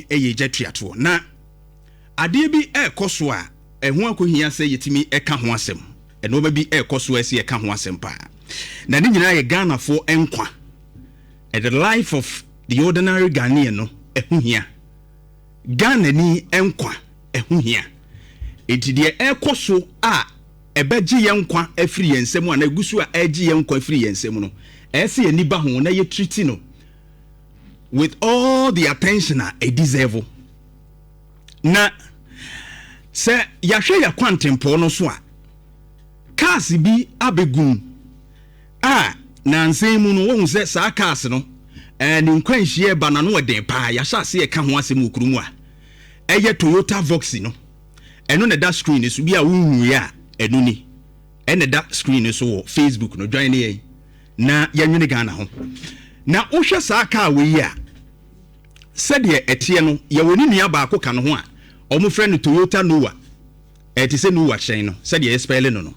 yi yɛ gya tuatoɔ. Na adeɛ bi ɛrekɔ so a ɛho akɔhia sɛ yɛtumi ɛka ho asɛm. Nnoɔma bi ɛrekɔ so a ɛsɛ yɛka ho asɛm paa. Na ne nyinaa yɛ Ghanafoɔ nkwa. The life of the ordinary Ghanaian no ɛho hia. Ghanani nkwa ɛho hia. Enti deɛ ɛrekɔ so a ɛbɛgye yɛn nkwa afiri yɛn nsam anaa ɛgu so a ɛregye yɛn nkwa afiri yɛn nsam no, ɛyɛ sɛ yɛn ani ba ho na yɛtriti no with all the attention a ɛdeserve. Na sɛ yɛahwɛ yɛn kwantempɔn no so a, cars bi abɛgum a nansa yi mu no wɔhu sɛ saa cars no eh, ne nkwanhyia ɛba n'ano ɛden paa. Yɛahyɛ ase ɛka ho asɛm wɔ kurom a ɛyɛ Toyota Voxy no. Ɛno na ɛda screen no so bi a wonhuiɛ a ɛno ni. Ɛna ɛda screen no so wɔ Facebook no. Join ne yɛn na yɛnwene Ghana ho. Na wohwɛ saa kaa wei yi a, sɛdeɛ ɛteɛ no, yɛwɔ ne nua baako ka no ho a wɔfrɛ no Toyota Noah. Ɛte sɛ Noah hyɛn no, sɛdeɛ yɛspɛle no no.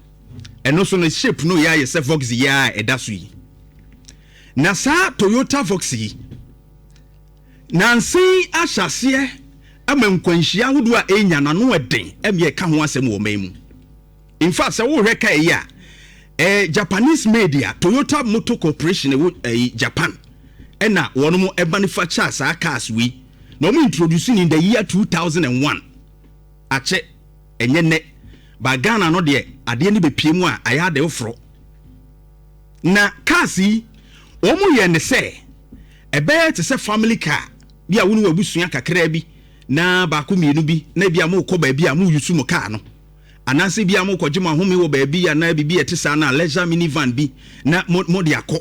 Ɛno so no, shape no yɛ ayɛ sɛ Voxy yi a ɛda so yi. Na saa Toyota Voxy yi, Nansa yi ahyɛaseɛ ama nkwanhyia ahodoɔ a ɛrenya no ano ɛden ɛma yɛka ho asɛm wɔ ɔman mu. In fact, sɛ wohwɛ kaa yi a, eh, Japanese made a Toyota Motor Corporation ɛwɔ eh, Japan ɛna wɔn mo manufacture saa cars wei na wɔn introduce in the year 2001 akyɛ ɛnyɛ nnɛ ba Ghana no deɛ adeɛ no bɛpie mu a ayɛ ade foforɔ. Na cars yi wɔn yɛ ne sɛ ɛbɛyɛ te sɛ family car bi a wo ne w'abusua kakraa bi na baako mmienu bi na ebi a mokɔ baabi a mo use mo car no anaasɛ bi a mokɔgye mo ahome wɔ baabi anaa biribi a ɛte saa na leisure minivan bi na mo mo de akɔ.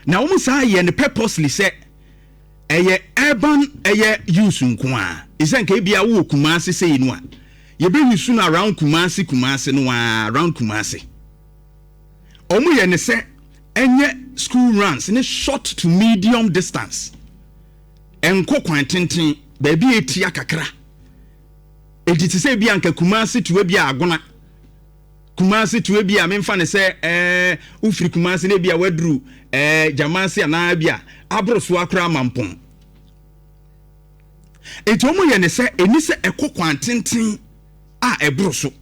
Na wɔn saa yɛ no purposely sɛ ɛyɛ urban ɛyɛ use nko a ɛsɛ nka ebi a wowɔ Kumasi sei no a yɛbɛ use no around Kumasi Kumasi no a around Kumasi. Wɔn yɛ ne sɛ ɛnyɛ school runs ne short to medium distance. Ɛnkɔ kwan tenten, baabi a etia kakra. Enti te sɛ ebi a nka Kumasi to ebi a Agona. Kumasi to ebi a memfa ne sɛ ɛɛ wofiri Kumasi na ebi a waduru ɛɛ Gyamase anaa ebi a aboro so akora Mampong. Enti wɔn yɛ ne sɛ ɛni sɛ ɛkɔ kwan tenten a ɛboro so.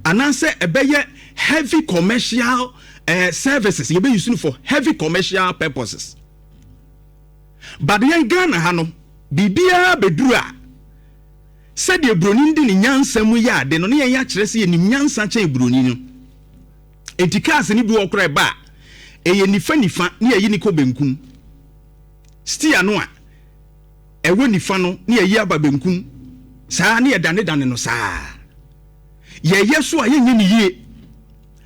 Anaasɛ ɛbɛyɛ heavy commercial eh, services yɛbɛ use no for heavy commercial purposes. But yɛn Ghana ha no biribiara bɛduru a sɛdeɛ buroni de ne nyansa mu yɛ ade no ne yɛn akyerɛ sɛ yɛnim nyansa kyɛn buroni no. Enti cars no bi wɔ koraa ɛba a ɛyɛ nifa nifa ne yɛyi ne kɔ benkum. Steer no a ɛwɔ nifa no ne yɛyi aba benkum saa ne yɛdanedane no saa. Yɛyɛ so a yɛnyɛ ne yie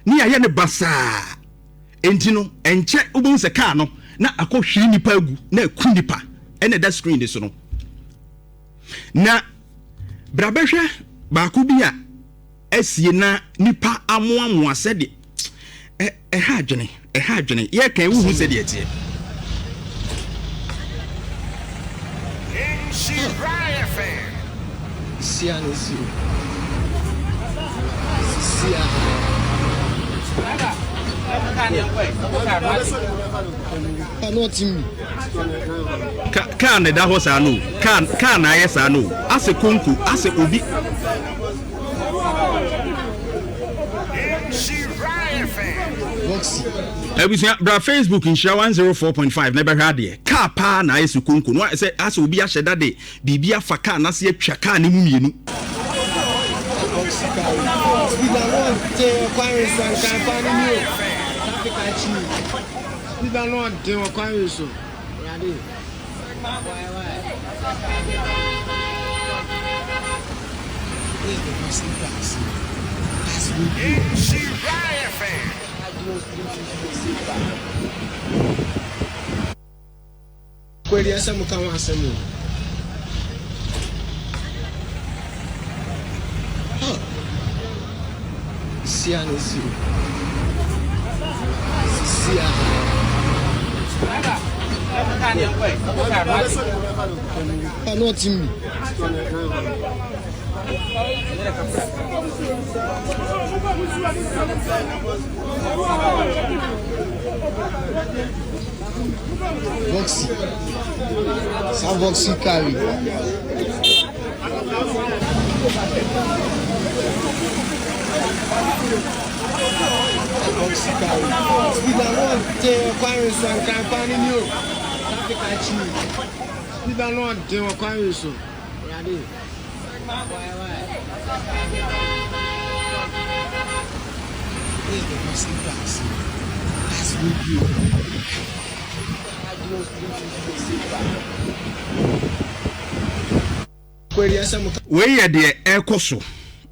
ne yɛayɛ no basaa. Enti no ɛnkyɛ wobɛhu sɛ kaa no na akɔhwiri nipa agu na aku nipa ɛna ɛda screen no so no. Na bra bɛhwɛ baako bi a asie na nipa amoamoa sɛdeɛ ɛha adwene ɛha adwene yɛka wohu sɛdeɛ ɛteɛ. Sia na esi o. Sia. Kaa na ɛda hɔ saa no kaa kaa na ayɛ saa no asɛ konko asɛ obi. Abusua bra Facebook nhyira 104.5 na ɛbɛhwɛ adeɛ. Kaa paa na ayɛ sɛ konko no sɛ asɛ obi ahyɛ da de biribi afa kaa no ase atwa kaa no mu mmienu. Kwadi ɛsɛ mo ka ho asɛm o. Huh. Sia na esi o. Sia. Ano ɔte mi. Voxy. Saa Voxy car yi. Voxy car yi. Speed ano ɔden wɔ kwan yi so ankran kwan no ni o. Traffic akyi. Speed ano ɔden wɔ kwan yi so. Awurade. Why why? This is the Voxy bus. That's really good. Wei yɛ deɛ ɛrekɔ so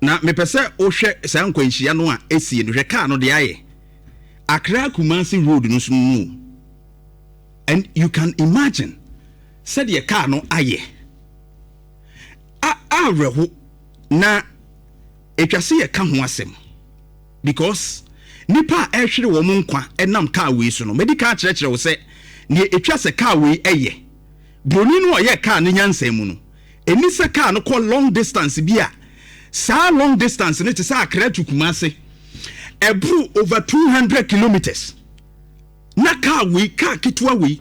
na mepɛ sɛ wohwɛ saa nkwanhyia no a ɛsie no hwɛ kaa no deɛ ayɛ Accra Kumasi road no so no and you can imagine sɛdeɛ kaa no ayɛ a awerɛho na ɛtwa sɛ yɛka ho asɛm because nipa a ɛrehwere wɔn nkwa ɛnam kaa wei so no mɛdi kan akyerɛkyerɛ wo sɛ deɛ ɛtwa sɛ kaa wei ɛyɛ Broni no a ɔyɛɛ kaa no nyansa mu no, ɛnni sɛ kaa no kɔ long distance bi a saa long distance no te sɛ Accra to Kumasi, ɛboro over 200 kilometres. Na kaa wei, kaa ketewa wei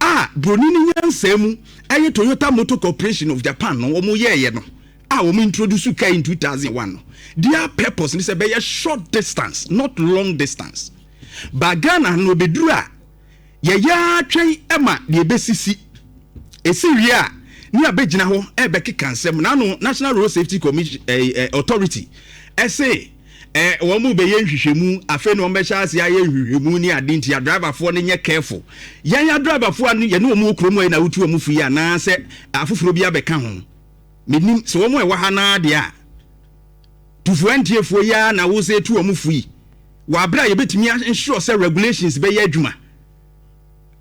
a broni no nyansa mu ɛyɛ Toyota Motor Corporation of Japan no wɔn yɛɛyɛ no a wɔn introduce kaa in 2001 no, their purpose ne sɛ ɛbɛyɛ short distance, not long distance. Ba Ghana no ɛbɛduru a Yɛyɛ ara twɛn ma deɛ ɛbɛsisi. Ɛsi wie a, ne abɛgyina hɔ rebɛkeka nsɛm. N'ano National Road Safety Commission eh, eh, Authority ɛse eh, wɔn bɛyɛ nhwehwɛmu, afei na wɔn bɛhyɛ ase ayɛ nhwehwɛmu ne ade nti adriverfoɔ no nyɛ careful. Yɛn adriverfoɔ a yɛne wɔn wɔ kurom yi na wotu wɔn fo yi anaasɛ afoforɔ bi abɛka ho. Menim sɛ wɔn a ɛwɔ ha naa deɛ a Tufoɔ antiefoɔ yi ara na wosɛ tu wɔn fo yi. Wɔ abere a yɛbɛtumi a ensure sɛ regulations bɛyɛ adwuma.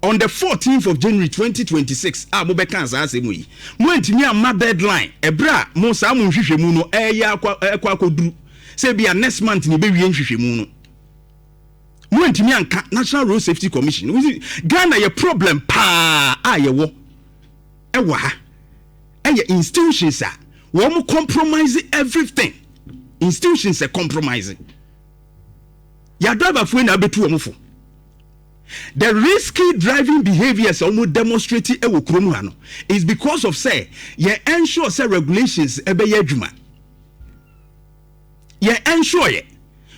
On the 14th of January 2026 a mobɛkaa saa asɛm yi, moantumi amma deadline ɛberɛ a mo saa mo nhwehwɛmu no ɛreyɛ akɔ ɛkɔ akɔduru sɛ ebia next month na yɛbɛwie nhwehwɛmu no. Moantumi anka National Road Safety Commission. Ghana yɛ problem paa a yɛwɔ ɛwɔ ha ɛyɛ institutions a wɔn compromise everything. Institutions ɛ compromise. Yɛ adriverfoɔ yi na abɛtu wɔn fo. The risky driving behaviours a wɔn demonstrate wɔ kurom ha no is because of sɛ yɛ ensure sɛ regulations ɛbɛyɛ adwuma. Yɛ ensure yɛ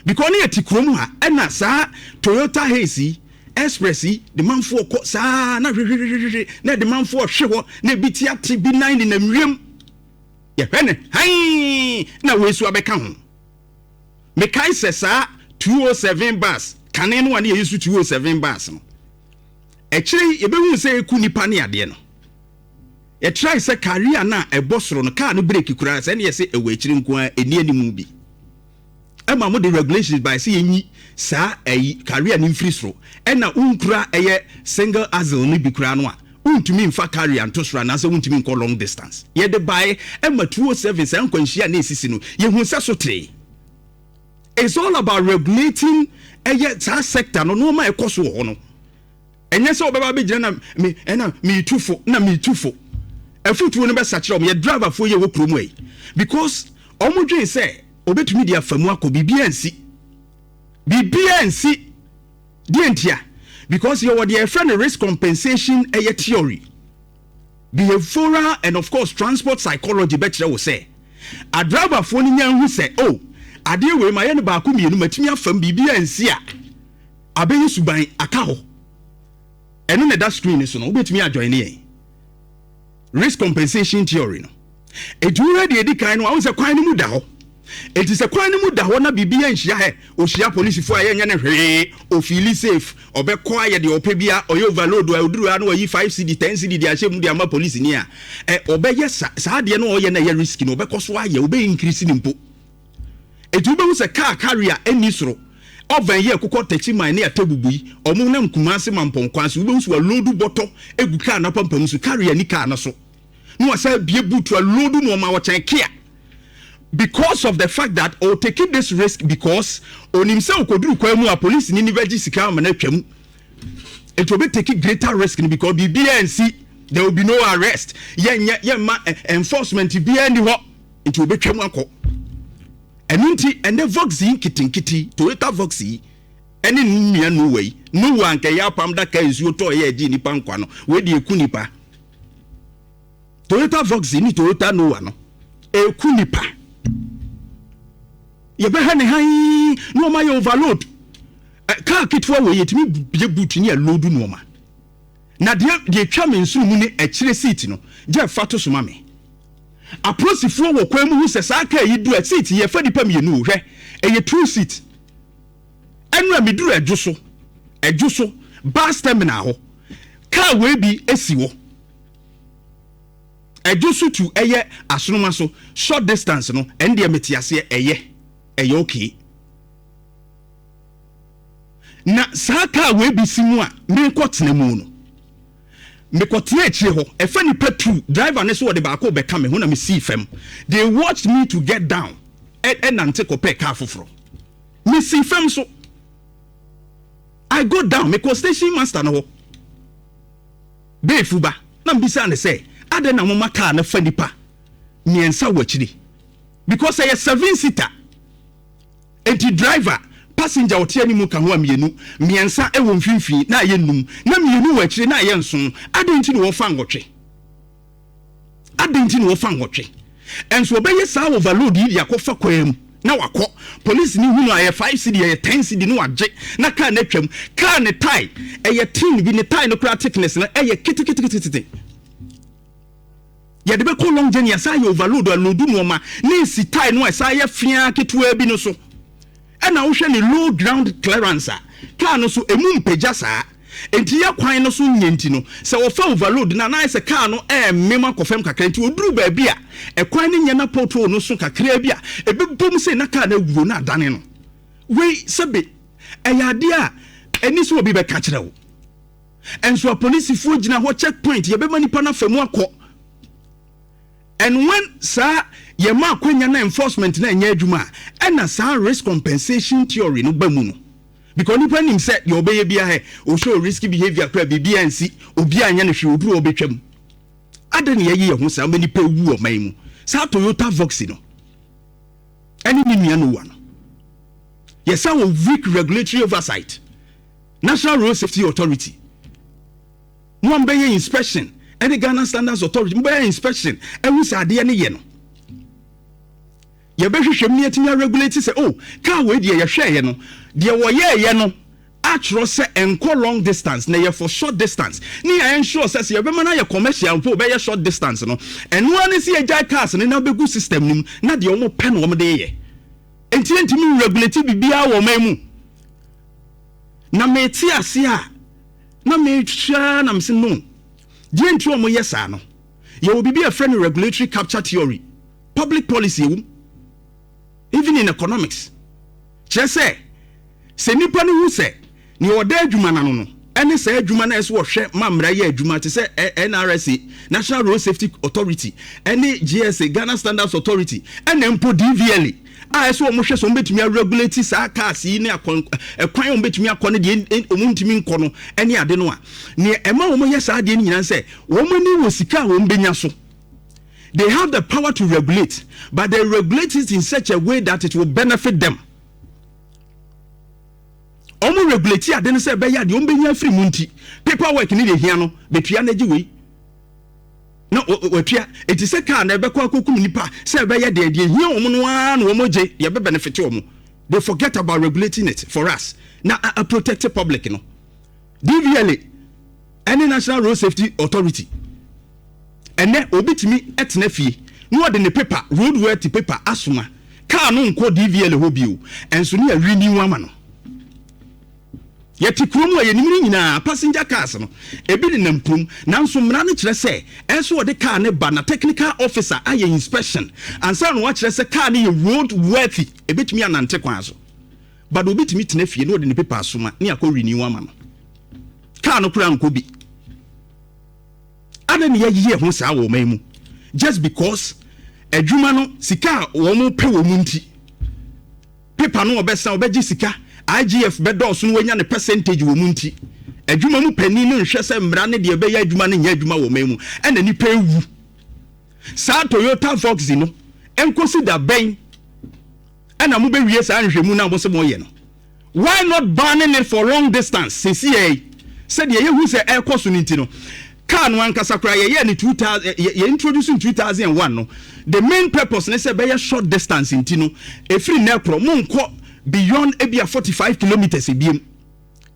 because ne yɛ te kurom ha ɛna saa Toyota Hiace yi Express yi de manfoɔ kɔ saa na hwehwehwehwehwe na ɛde manfoɔ hwe hɔ na ebi ti ate bi nan nenam wiem yɛhwɛ ne hann na wei so abɛka ho. Mekae sɛ saa 207 bus kane no a ne yɛyi so 207 bus no, akyire yi yɛbɛhuu sɛ ɛku nnipa ne adeɛ no. Yɛtrae sɛ carrier no a ɛbɔ soro no, kaa no breki koraa sɛ ne yɛsɛ ɛwɔ akyire nko ara, ɛnni animu bi. Ɛma mo de regulations bae sɛ yɛnyi saa ayi carrier no mfiri soro. Ɛna wonkura ɛyɛ single axle no bi koraa no a, wontumi mfa carrier nto soro anaasɛ wontumi nkɔ long distance. Yɛde bae ma 207 saa nkwanhyia a na esisi no, yɛhuu sɛ so tee. It's all about regulating ɛyɛ saa sector no, nneɛma a ɛkɔ so wɔ hɔ no. Ɛnyɛ sɛ wɔbɛba abɛgyina na me ɛna meetu fo na meetu fo. Afutuo no bɛsakyera wɔn, yɛ driverfoɔ yi a ɛwɔ kurom ha yi because wɔn dwen sɛ obetumi de afa mu akɔ, biribiara nsi. Biribiara nsi. Deɛ ntia? Because yɛwɔ deɛ yɛfrɛ no risk compensation ɛyɛ theory. Behavioral and of course transport psychology bɛkyerɛ wo sɛ adriverfoɔ no nya hu sɛ oh adeɛ wei mayɛ no baako mmienu matumi afam biribi ansi a abɛyɛ suban aka hɔ. Ɛno na ɛda screen no so no wobɛtumi ajoin yɛn. Risk compensation theory no. Enti wohwɛ deɛ ɛdi kan no a, wohu sɛ kwan no mu da hɔ. Enti sɛ kwan no mu da hɔ na biribi anhyia hɛ, ɔhyia polisifoɔ a yɛnyɛ no hwee, ɔfiili safe, ɔbɛkɔ ayɛ deɛ ɔpɛ bia, ɔyɛ overload a ɔduru ha na wayi 5 cedi, 10 cedi de ahyɛ mu de ama polisini a, ɛ, ɔbɛyɛ sa, saa adeɛ no a ɔyɛ no a ɛyɛ risky no, ɔbɛkɔ so ayɛ, ɔbɛ increase no mpo. Enti wobɛhu sɛ kaa carrier nni soro, oven yi a ɛkokɔ Techiman ne Atebubu yi, wɔn nam Kumasi Mampong kwan so, wobɛhu sɛ wɔaloodu bɔtɔ gu kaa no apampam so, carrier nni kaa no so. Na wɔasan abue boot aloodu nnoɔma, ɔkyɛn Kia. Because of the fact that ɔretake this risk because onim sɛ ɔkɔduru kwan mu a polisini no bɛgye sika ama no atwam. Enti ɔbɛtake greater risk no because biribiara nsi, there will be no arrest, yɛnyɛ yɛmma enforcement biara nni hɔ. Nti obetwa mu akɔ. Ɛno nti ɛnɛ Vox yi nketenkete, Toyota Vox yi, Ɛne ne nua Noa yi. Noa anka ɛyɛ apam daka a nsuo tɔeɛ a ɛgyee nnipa nkwa no, wei deɛ ɛku nnipa. Toyota Voxy ne Toyota Noah no, ɛku nnipa. Yɛbɛhwɛ ne hann na wɔn ayɛ overload. Kaa ketewa wei yɛtumi bie boot ne yɛload nneɛma. Na deɛ deɛ etwa me nsono mu ne akyire seat no, Jeff fa to so ma me. Apolisifoɔ wɔ kwan mu hu sɛ saa kaa yi du a seat yi yɛfa nnipa mmienu o, hwɛ, ɛyɛ two seat. Ɛnora meduru Adwo so, Adwo so bus terminal hɔ, kaa wei bi si hɔ. Adwo so tu ɛyɛ Asonoma so, short distance no, ɛno deɛ mete aseɛ, ɛyɛ, ɛyɛ okay. Na saa kaa wei bi si mu a merekɔtena mu no, mekɔtena akyire hɔ, ɛfa nipa tu, driver no so wɔde baako bɛka me ho na mesii fam. They watched me to get down, ɛnante kɔpɛɛ kaa foforɔ. Mesii fam so. I got down, mekɔɔ station master no hɔ. Beefu ba, na mebisaa no sɛ, adɛn na moma kaa no fa nipa mmiɛnsa wɔ akyire? Because ɛyɛ seven seater. Enti driver, passenger a ɔte anim ka ho a mmienu, mmiɛnsa wɔ mfimfini na ayɛ nnum, na mmienu wɔ akyire na ayɛ nson. Adɛn nti na wɔfa nwɔtwe? Adɛn nti na wɔfa nwɔtwe? Ɛnso wɔbɛyɛ saa overload yi de akɔfa kwan mu na wakɔ. Polisini hu no a, ɛyɛ five cedi, ɛyɛ ten cedi na wagye na kaa no atwam. Kaa ne tae, ɛyɛ tin bi, ne tae no koraa thickness no ɛyɛ keteketekete. Yɛde bɛkɔ long journey a, saa yɛ overload, aloadu nnoɔma ne nsi tae no a ɛsan yɛ feaa ketewaa bi no so. Ɛna wohwɛ ne low ground clearance a, kaa no so ɛmu mpagya saa. Enti yɛ kwan no so nyɛ nti no, sɛ wɔfa overload no a, na ayɛ sɛ kaa no ɛremem akɔ fam kakra. Nti ɔduru baabi a ɛkwan no nyɛ na pothole no so kakraa bi a, ɛbɛbom sei na kaa no awuro na adane no. Wei sɛbe ɛyɛ adeɛ a ɛni sɛ obi bɛka kyerɛ wo. Nso apolisifoɔ gyina hɔ check point yɛbɛma nipa no afa mu akɔ. And when saa yɛma akwanya na enforcement na ɛnyɛ adwuma a, ɛna saa risk compensation theory no ba mu no. Because nipa nim sɛ deɛ ɔbɛyɛ biara hɛ, ɔshow risky behavior koraa biribiara nsi, obiara nyɛ no hwee, oduru hɔ ɔbɛtwam. Adɛn na yɛyɛ yɛn ho saa ma nipa ewu ɔman mu? Saa Toyota Voxy no ɛne ne nua Noah no. Yɛsan wɔ weak regulatory oversight. National Road Safety Authority mo a mobɛyɛ inspection ɛne Ghana Standards Authority mobɛyɛ inspection ɛhu sɛ adeɛ no yɛ no yɛbɛhwehwɛ mu ne yɛtumi aregulate sɛ oh car wei deɛ yɛhwɛɛyɛ no deɛ wɔyɛɛyɛ no atwerɛ sɛ ɛnkɔ long distance na ɛyɛ for short distance ne yɛ ensure sɛ sɛ yɛbɛma no ayɛ commercial mpo bɛyɛ short distance no ɛno ara ne sɛ yɛgyae cars no na bɛgu system no mu na deɛ wɔn pɛ na wɔn de yɛ nti yɛntumi regulate biribiara wɔ ɔman mu. Na mete ase a, na mehwɛ ara na mese no, deɛ nti wɔn yɛ saa no, yɛwɔ biribi a yɛfrɛ no regulatory capture theory, public policy ɛwom, even in economics. Kyerɛ sɛ, sɛ nipa no hu sɛ nea ɔda adwuma no ano no ɛne saa adwuma no a ɛsɛ wɔhwɛ ma mmara yɛ adwuma te sɛ NRSA, National Road Safety Authority, ɛne GSA, Ghana Standards Authority, ɛna mpo DVLA. A ɛsɛ wɔn hwɛ sɛ wɔn bɛtumi aregulate saa cars yi ne akwan ɛkwan a wɔn bɛtumi akɔ ne deɛ wɔn ntumi nkɔ no ɛne ade no a, nea ɛma wɔn yɛ saa adeɛ no nyinaa sɛ wɔn ani wɔ sika a wɔn bɛnya so. They have the power to regulate, but they regulate it in such a way that it will benefit them. Wɔn regulate ade no sɛ ɛbɛyɛ adeɛ wɔn bɛnya afiri mu nti, paperwork ne deɛ hia no bɛtua no agye wei. Na watua. Enti sɛ car na ɛbɛkɔ akɔkum nipa sɛ ɛbɛyɛ deɛ deɛ hia wɔn no ara na wɔn gye deɛ ɛbɛ benefit wɔn. They forget about regulating it for us na a protect public no. DVLA ɛne National Road Safety Authority ɛnɛ obi tumi tena fie na ɔde ne paper road worthy paper asoma car no nkɔ DVLA hɔ bio ɛnso ne yɛ renew ama no. Yɛte kurom a yɛnim no nyinaa, passenger cars no, ebi nenam kurom. Nanso mmara no kyerɛ sɛ, ɛsɛ sɛ wɔde car no ba na technical officer ayɛ inspection ansa na wɔakyerɛ sɛ car no yɛ road worthy, ebetumi anante kwan so. But obi tumi tena fie na ɔde ne paper asoma ne akɔ renew ama no. Car no koraa nkɔ bi. Adɛn na yɛyɛ yɛn ho saa wɔ ɔman mu? Just because adwuma no sika a wɔn pɛ wɔ mu nti. Paper no ɔbɛsa, ɔbɛgye sika, IGF bɛdɔɔso na wanya ne percentage wɔ mu nti, adwuma mu panin no nhwɛ sɛ mmara ne deɛ ɛbɛyɛ adwuma no nyɛ adwuma wɔ ɔman mu, ɛna nnipa awu. Saa Toyota Voxy no, ɛnkɔsi da bɛn ɛna mobɛwie saa nhwehwɛmu no a mose moyɛ no? Why not banning it for long distance sesiei yi? Sɛdeɛ yɛhu sɛ ɛrekɔ so no nti no, car no ankasa koraa yɛyɛɛ no 2000, yɛ introduce no 2001 no, the main purpose ne sɛ ɛbɛyɛ short distance nti no, ɛfiri nnɛ rekorɔ monkɔ beyond ebia 45 kilometres biom.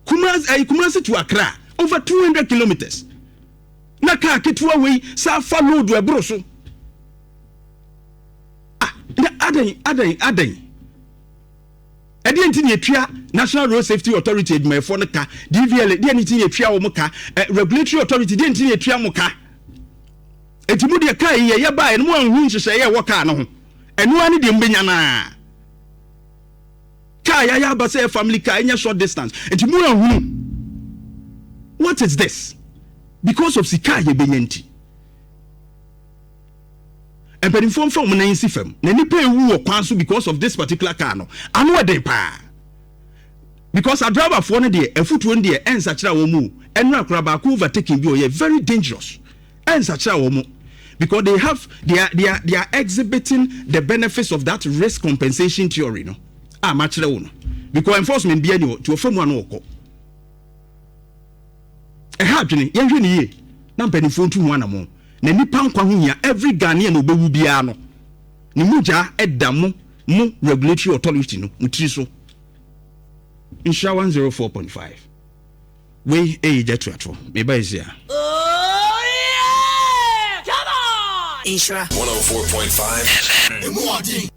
Kumasi, ɛyi Kumasi to Accra, over 200 kilometres. Na car ketewa wei saa fa load ɛboro so. Ah, na adɛn, adɛn, adɛn? Ɛdeɛn nti na yɛtua National Road Safety Authority adwumayɛfoɔ no ka? DVLA, deɛn nti na yɛtua wɔn ka? Eh, Regulatory Authority, deɛn nti na yɛtua mo ka? Enti mo deɛ kaa yi yɛyɛ baeɛ no mo anhu nhyehyɛeɛ ɛwɔ kaa no ho. Ɛno ara ne deɛ mobɛnya no ara. Kaa yɛayɛ aba sɛ family car ɛnyɛ short distance. Enti mo anhunu. What is this? Because of sika a yɛbɛnya nti. Mpanimfoɔ mfa wɔn nan nsi fam na nipa ewu wɔ kwan so because of this particular car no ano ɛden paa because adriverfoɔ no deɛ afutuo no deɛ ɛnsakyera wɔn mu ɛnura kora baako overtaking bi ɔyɛ very dangerous ɛnsakyera wɔn mu because they have they are they are they are exhibiting the benefits of that risk compensation theory no a makyerɛ wo no because enforcement bi ani hɔ nti ɔfa mu ano ɔkɔ. Ɛha adwene, yɛnhwɛ no yie na mpanimfoɔ ntu ho anamɔn. Na nipa nkwa ho hia, every Ghanaian a ɔbɛwu biara no, ne mogya da mo mo regulatory authority no mo tiri so. Nhyira 104.5 Wei ɛyɛ gya tuatoɔ, meba ɛsi a. Oh yeah! Come on! Nhyira. 104.5 FM. Emu ɔden.